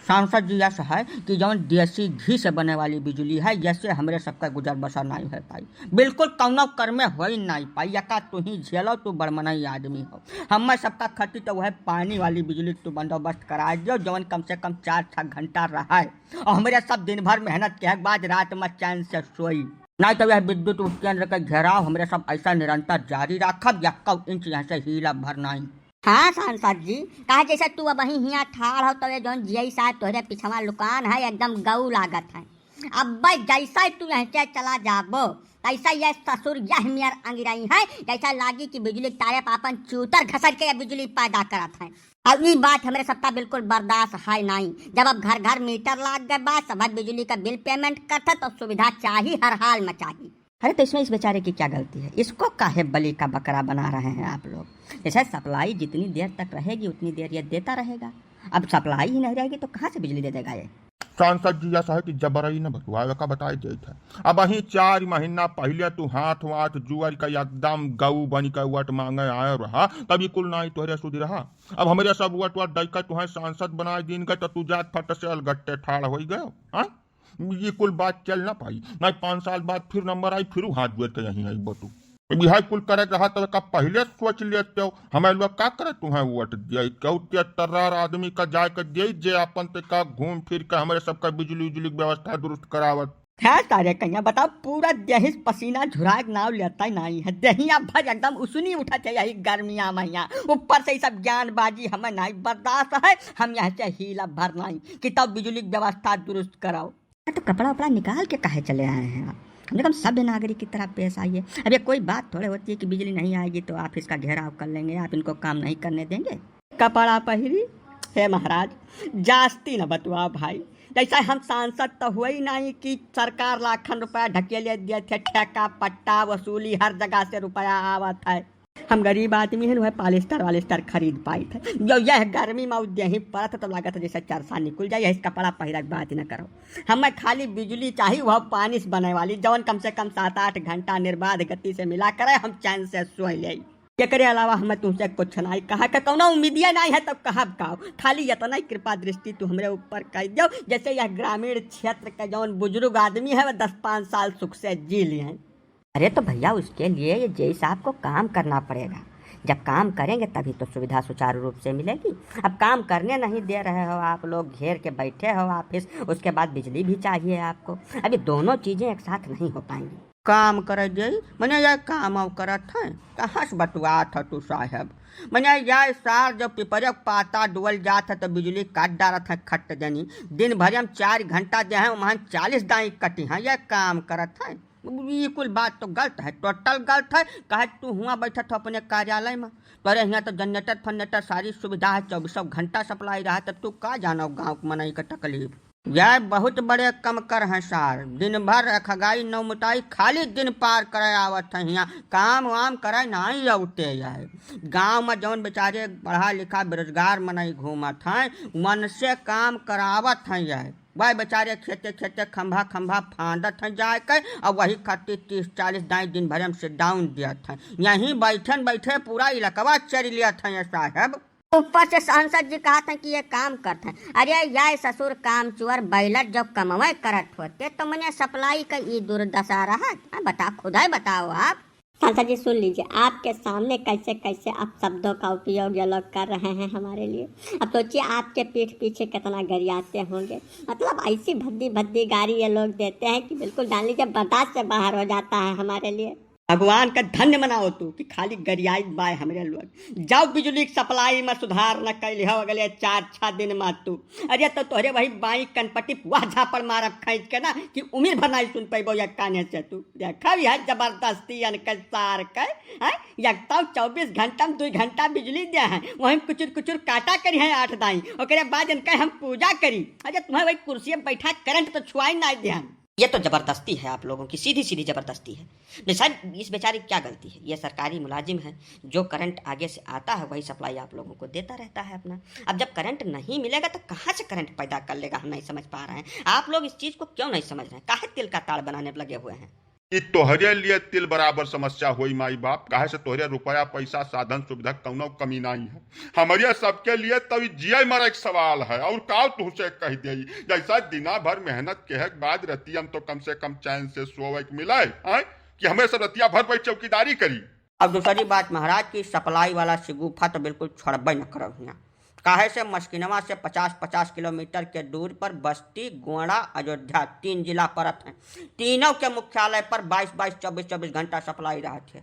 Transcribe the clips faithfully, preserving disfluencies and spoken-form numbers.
सांसद जी, यस है कि जौन देसी घी से बने वाली बिजुली है, यसे हमरे सबका गुजर बसर नाई होइ पाई, बिल्कुल कौनो कर में होइ नाई पाई। यका तू ही झेलो, तू बड़मनई आदमी हो। हमें सबका खटी तो वह पानी वाली बिजुली तू बंदोबस्त कराइ दियो, जौन कम से कम चार छह घंटा रहे। और हमरे सब दिन भर मेहनत के बाद रात में चैन से सोई। नाई तो यह विद्युत उपकेंद्र के घेराव हमरे सब ऐसा निरंतर जारी राखब, यक्कौ इंच यहाँ से हीला भर नाई। हाँ सांसद जी, कहा जैसे तू अबहीं हियाँ ठाड़ हो, तो ये जौन जीआई साहब तोहरे पिछवा लुकान है, एकदम गऊ लागत है। अब जैसे तू यहाँ से चला जाबो, तैसे ये ससुर यह मेर अंगिरई है, जैसा लागी कि बिजली के तारे पर अपन चूतर घसर के ये बिजली पैदा करत है। अब ई बात हमरे सबका बिल्कुल बर्दाश्त है नाई। जब अब घर घर मीटर लाग गए बा, सब बिजली का बिल पेमेंट करत है, तो सुविधा चाही, हर हाल में चाही। अरे, तो इसमें इस बेचारे की क्या गलती है? इसको काहे बलि का बकरा बना रहे हैं आप लोग? जैसे सप्लाई जितनी देर तक रहेगी, उतनी देर ये देता रहेगा। अब सप्लाई ही नहीं रहेगी, तो कहाँ से बिजली दे देगा ये? सांसद जी, यस है कि जबरई न बतुआवे का बताए देत है। अबहीं चार महीना पहिले तू हाथ वाथ जुअर का एकदम गऊ बन के वोट मांगे आए रहा, तब ई कुल नाई तोहरे सुधि रहा। अब हमरे सब वोट वोट दई के तुहें सांसद बनाए दीन गए, तो तू जात फट से अलगट्टे ठाड़ होई गयो, हाँ? ये कुल बात चल ना पाई, नहीं पाँच साल बाद फिर नंबर आई, फिर हाथ जोड़ के यहीं आई बटू। अब यह कुल करे रहा तो का पहिले सोच लेते हो, हमें लोग का करे तुम्हें वोट दिया, क्यों ते तर्रार आदमी का जाए के दिया, जे अपन ते का घूम फिर के हमरे सबका बिजली उजली की व्यवस्था दुरुस्त करावत। है सारे कहिया बताओ, पूरा देहिस पसीना झुराए के नाव लेता ही नहीं है, देहिया भर एकदम उसुनी उठत है यही गर्मिया महिया। ऊपर से ये सब ज्ञानबाजी हमें नहीं बर्दाश्त है, हम यहाँ से हीला भर नहीं कि तब बिजली की व्यवस्था दुरुस्त कराओ। हाँ, तो कपड़ा उपड़ा निकाल के काहे चले आए हैं आप? कम से कम सभ्य नागरिक की तरह पेश आइए। अब ये कोई बात थोड़े होती है कि बिजली नहीं आएगी तो आप इसका घेराव कर लेंगे, आप इनको काम नहीं करने देंगे। कपड़ा पहिरी, हे महाराज, जास्ती न बतुआ भाई। जैसा हम सांसद तो हुए ही नहीं कि सरकार लाखन रुपया ढकेले दिए थे, ठेका पट्टा वसूली, हर जगह से रुपया आवत है। हम गरीब आदमी हैं, वह पालिस्टर वालिस्टर खरीद पाइत है। जो यह गर्मी में देही परत है, तो लागत है जैसे चरसा निकल जाए। यही कपड़ा पहिरा के बात न करो, हमें खाली बिजली चाहिए, वह पानी से बने वाली, जौन कम से कम सात आठ घंटा निर्बाध गति से मिला करे, हम चैन से सोए ले। एकरे अलावा हमें तुमसे कुछ नहीं कहा के कौनो उम्मीदिया नहीं है, तब कहब का? खाली इतना ही कृपा दृष्टि तू हमरे ऊपर कर दो, जैसे यह ग्रामीण क्षेत्र के जौन बुजुर्ग आदमी है, वह दस पाँच साल सुख से जी लिए हैं। अरे तो भैया, उसके लिए ये जेई साहब को काम करना पड़ेगा। जब काम करेंगे तभी तो सुविधा सुचारू रूप से मिलेगी। अब काम करने नहीं दे रहे हो आप लोग, घेर के बैठे हो ऑफिस, उसके बाद बिजली भी चाहिए आपको। अब ये दोनों चीजें एक साथ नहीं हो पाएंगी। काम करे जेई, मने ये काम अउ करत है, कहाँ से बतुआत है तू साहब? मने ये सार जब पिपरे के पाता डुअल जात है तो बिजली काट डारत है खट जनी। दिन भर हम चार घंटा दे हैं, वहाँ चालीस दाई कटी हैं, ये काम करत है। ई कुल बात तो गलत है, टोटल गलत है। कहे तू हुआ बैठत हो अपने कार्यालय में, तोरे हियाँ तो जनरेटर फनरेटर सारी सुविधा है, चौबीसों घंटा सप्लाई रहा, तो तू का जानो गाँव के मनई के तकलीफ। यह बहुत बड़े कम कर हैं सार, दिन भर अखगाई नौ मुटाई खाली दिन पार करे आवत हैं हियाँ, काम वाम करे नाई अउते। यह गाँव में जौन बेचारे पढ़ा लिखा बेरोजगार मनई घूमत हैं, उनसे काम करावत हैं। यह वह बेचारे खेते खेते खंभा खंभा फांदत हैं जाए के, और वही खातिर तीस चालीस दाई दिन भर हम sit down दियत हैं। यहीं बैठन बैठे पूरा इलाकवा चरि लियत हैं ये साहब। ऊपर से सांसद जी कहत हैं कि ये काम करत हैं। अरे या ससुर कामचोर बैलट जब कमवे करत होते तो मने सप्लाई का ई दुर्दशा रहत? हाँ, बता, खुद ही बताओ आप। सांसद जी सुन लीजिए, आपके सामने कैसे कैसे अपशब्दों का उपयोग ये लोग कर रहे हैं हमारे लिए। अब सोचिए आपके पीठ पीछे कितना गरियाते होंगे, मतलब ऐसी भद्दी भद्दी गारी ये लोग देते हैं कि बिल्कुल जान लीजिए बर्दाश्त से बाहर हो जाता है हमारे लिए। भगवान का धन्य मनाओ तू कि खाली गरियाई बाय हमरे लोग। जाओ बिजली की सप्लाई में सुधार न कैली हो अगले चार छह दिन में तू। अरे तो तोहरे वही बाई कनपटी पुआ झापड़ मारब खींच के ना कि उम्र भर नहीं सुन पैबो या काने से तू। देखा भी है जबरदस्ती अनके सार के, हैं? एक तो चौबीस घंटा में दो घंटा बिजली दे हैं, वहीं कुचुर कुचुर काटा करी हैं आठ दाई, ओकरे बाद इनके हम पूजा करी। अरे तुम्हें वही कुर्सी पे बैठा करंट तो छुआई ना दे हम। ये तो जबरदस्ती है आप लोगों की, सीधी सीधी जबरदस्ती है। नहीं साहब, इस बेचारे की क्या गलती है? ये सरकारी मुलाजिम है, जो करंट आगे से आता है वही सप्लाई आप लोगों को देता रहता है अपना। अब जब करंट नहीं मिलेगा तो कहाँ से करंट पैदा कर लेगा, हम नहीं समझ पा रहे हैं। आप लोग इस चीज़ को क्यों नहीं समझ रहे हैं? काहे तिल का ताड़ बनाने लगे हुए हैं? ई तोहरे लिए तिल बराबर समस्या होई माई बाप, काहे से तोहरे रुपया, पैसा, साधन, सुविधा कौनो कमी नाहीं है। हमरे सबके लिए तो ई जिए मरे के सवाल है, और का तुहसे कह देई। जैसा दिना भर मेहनत के बाद रतिया में तो कम से कम चैन से सोवे के मिले, हैं? कि हमें सब रतिया भर बैठ चौकीदारी करी। अब दूसरी बात महाराज की सप्लाई वाला सिगुफा तो बिल्कुल छोड़बे न करब हियाँ। काहे से मस्किनवा से पचास, पचास किलोमीटर के दूर पर बस्ती, गोंडा, अयोध्या तीन जिला परत हैं। तीनों के मुख्यालय पर बाईस बाईस, चउबीस चउबीस घंटा सप्लाई रहत है।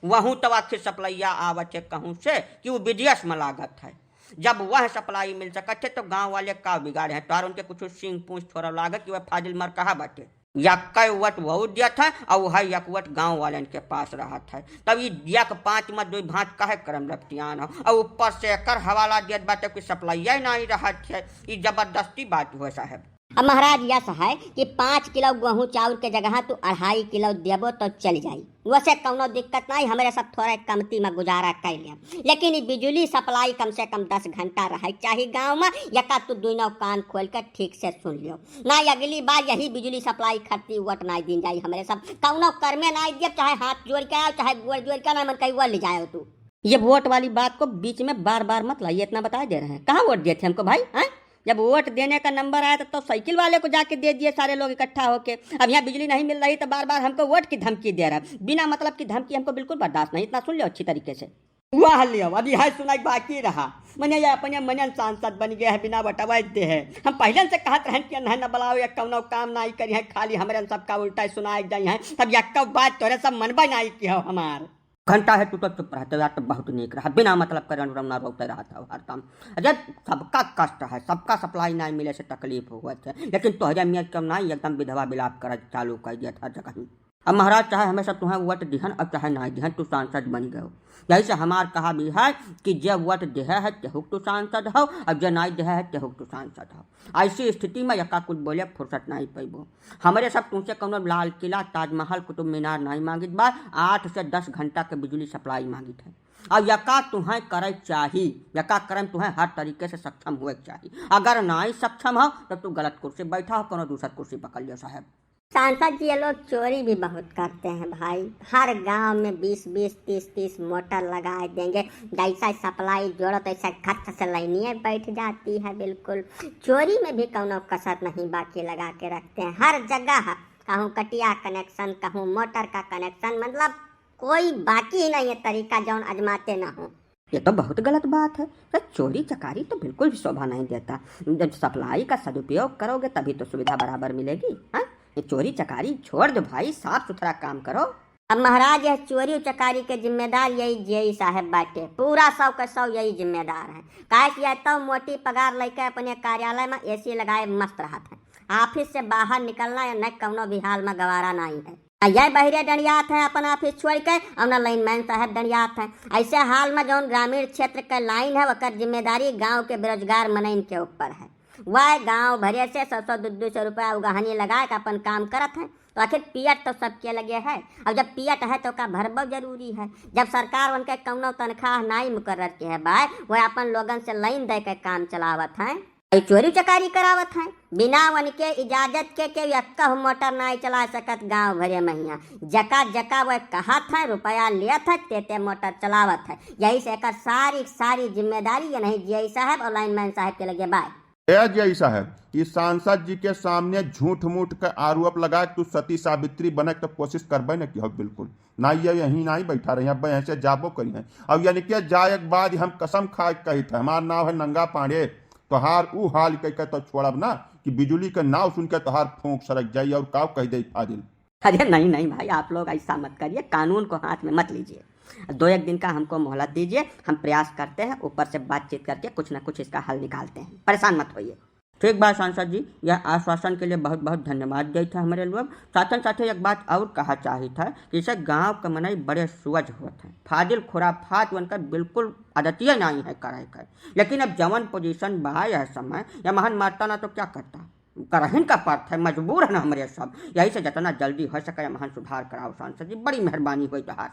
वहूँ तो आखिर सप्लैया आवत है कहूँ से कि वो विदेश में लागत है। जब वह सप्लाई मिल सकत है तो गाँव वाले का बिगाड़े हैं? तोहर उनके कुछ सींग पूँछ थोड़ा लागत कि वह फाजिल मर कहा बाटे। यक्के वोट वहू देत है और वह एक वोट गाँव वालन के पास रहत है। तब ई एक पाँच में दुई भाँज काहे करम रपटियान हो? और ऊपर से एकर हवाला देत बाटे कि सप्लाइये नाहीं रहत है। ई जबरदस्ती बात हुए साहब। अब महाराज यस है कि पाँच किलो गेहूँ चाउर के जगह तू अढ़ाई किलो देबो तो चल जाई, वैसे कौनो दिक्कत नाहीं, हमरे सब थोड़े कमती में गुजारा कर लेब। लेकिन ई बिजुली सप्लाई कम से कम दस घंटा रहे चाही गाँव में, यका तू दुनो कान खोल के ठीक से सुन लियो। ना अगली बार यही बिजुली सप्लाई खरती वोट नाहीं दीन जाई हमरे सब। कौनो करमे नाहीं दियब, चाहे हाथ जोड़ के आओ, चाहे गोड़ जोड़ के ना मन कही वो ले जाओ तू। ये वोट वाली बात को बीच में बार बार मत लाइए, इतना बता दे रहे हैं। कहाँ वोट दिए थे हमको भाई, हैं? जब वोट देने का नंबर आया तो, तो साइकिल वाले को जाके दे दिए सारे लोग इकट्ठा होके। अब यहाँ बिजली नहीं मिल रही तो बार बार हमको वोट की धमकी दे रहा है। बिना मतलब की धमकी हमको बिल्कुल बर्दाश्त नहीं, इतना सुन लो अच्छी तरीके से। वाह लियो, अभी है सुनाई बाकी रहा। मने ये अपने मनन सांसद बन गए हैं, बिना वोटवा दे है। हम पहले से कहत रहन कि नहीं न बुलाओ, ये कौनो काम नाहीं करी है, खाली हमरे सबका उल्टा सुनाए जाई है। तब यक्का बात तोरे सब मनबे नाहीं की हो हमार। घंटा है तू तो चुप रहते यार, तो बहुत नीक रहा, बिना मतलब के रन रौना रोते रहत हो हरदम। अरे सबका कष्ट है, सबका सप्लाई नाहीं मिले से तकलीफ हुआ है, लेकिन तोहरे मियाँ क्यों नाहीं एकदम विधवा विलाप कर चालू कर दिया था जगह ही। अब महाराज चाहे हमेशा तुम्हें वोट दिहन और चाहे नाहीं दिहन, तू सांसद बन गयो। यही से हमार कहा भी है कि जे वोट देहे है तेहुक तू सांसद हो, और जे नाहीं देहे है तेहुक तू सांसद हो। ऐसी स्थिति में यका कुछ बोले फुर्सत नाहीं पैबो। हमरे सब तुमसे कौनो लाल किला, ताजमहल, कुतुब मीनार नाहीं मांगित बा, आठ से दस घंटा के बिजली सप्लाई मांगित है। और यका तुहें करे चाही, यका करे में तुहें हर तरीके से सक्षम हुए के चाही। अगर नाहीं सक्षम हो तो तू गलत कुर्सी बैठा हो, कौनो दूसर कुर्सी पकड़ लियो साहब। सांसद जी, ये लोग चोरी भी बहुत करते हैं भाई। हर गांव में बीस बीस, तीस तीस मोटर लगाए देंगे। जैसा सप्लाई जोड़ो तो ऐसा खट से लाइनिए बैठ जाती है बिल्कुल। चोरी में भी कौनो कसर नहीं बाकी लगा के रखते हैं। हर जगह कहूँ कटिया कनेक्शन, कहूँ मोटर का कनेक्शन, मतलब कोई बाकी ही नहीं है तरीका जौन आजमाते ना हो। ये तो बहुत गलत बात है। तो चोरी चकारी तो बिल्कुल भी शोभा नहीं देता। जब सप्लाई का सदुपयोग करोगे तभी तो सुविधा बराबर मिलेगी। हाँ, ये चोरी चकारी छोड़ दो भाई, साफ सुथरा काम करो। अब महाराज, यह चोरी चकारी के जिम्मेदार यही जेई साहब बाटे, पूरा सौ के सौ यही जिम्मेदार है। काहे कि यह तो मोटी पगार लेके अपने कार्यालय में एसी लगाए मस्त रहत है। ऑफिस से बाहर निकलना या न कौनो भी हाल में गवारा नहीं है। आ यह बहिरे डंडियात है अपन ऑफिस छोड़ के, और न लाइनमैन साहब डंडियात है। ऐसे हाल में जौन ग्रामीण क्षेत्र के लाइन है, ओकर जिम्मेदारी गांव के बेरोजगार मनइन के ऊपर है। वह गांव भरे से सौ सौ, दो दो सौ रुपया उगहनी लगा के अपन काम करत है, तो आखिर पियट तो सबके लगे है। और जब पियट है तो का भरबो जरूरी है। जब सरकार उनके कौनो तनख्वाह नाई मुकर्रर के है बाय, वह अपन लोगन से लाइन दे के काम चलावत है। ई चोरी चकारी करावत हैं, बिना उनके इजाजत के केहू एक्कहु मोटर नाई चला सकत गांव भरे महिया। जका जका वह कहत हैं, रुपया लेत हैं, तेते मोटर चलावत हैं। यही से एकर सारी सारी जिम्मेदारी ये नहीं जीआई साहब और लाइनमैन साहब के लगे बाय। ए जीआई साहब, ई सांसद जी के सामने झूठ मूठ के आरोप लगा के तू सती सावित्री बने के कोशिश करबे न की हो बिल्कुल। ना ये यहीं नाई बैठा रही, अब यहीं से जाबो करी हैं। अब यानी कि जाए के बाद हम कसम खा के कही थे, हमार नाम है नंगा पांडे, तोहार ऊ हाल कह के तो छोड़ब ना कि बिजुली के नाव सुन के तोहार फूंक सरक जाई और काव कह दे फाजिल। अरे नहीं, नहीं भाई, आप लोग ऐसा मत करिए, कानून को हाथ में मत लीजिए। दो एक दिन का हमको मोहलत दीजिए, हम प्रयास करते हैं, ऊपर से बातचीत करके कुछ ना कुछ इसका हल निकालते हैं, परेशान मत होइए। ठीक बा सांसद जी, यह आश्वासन के लिए बहुत बहुत धन्यवाद देत है हमरे लोग। साथन साथे एक बात और कहा चाहित है कि इसे गांव के मनई बड़े सुअज होत हैं, फाजिल खुराफात उनकर बिल्कुल आदतिये नाई है करे के। लेकिन अब जवन पोजीशन बा यह समय, या महन मारता ना तो क्या करता, करहिन का पड़त है, मजबूर है ना हमरे सब। यही से जितना जल्दी हो सके महन सुधार कराओ सांसद जी, बड़ी मेहरबानी होई तोहार।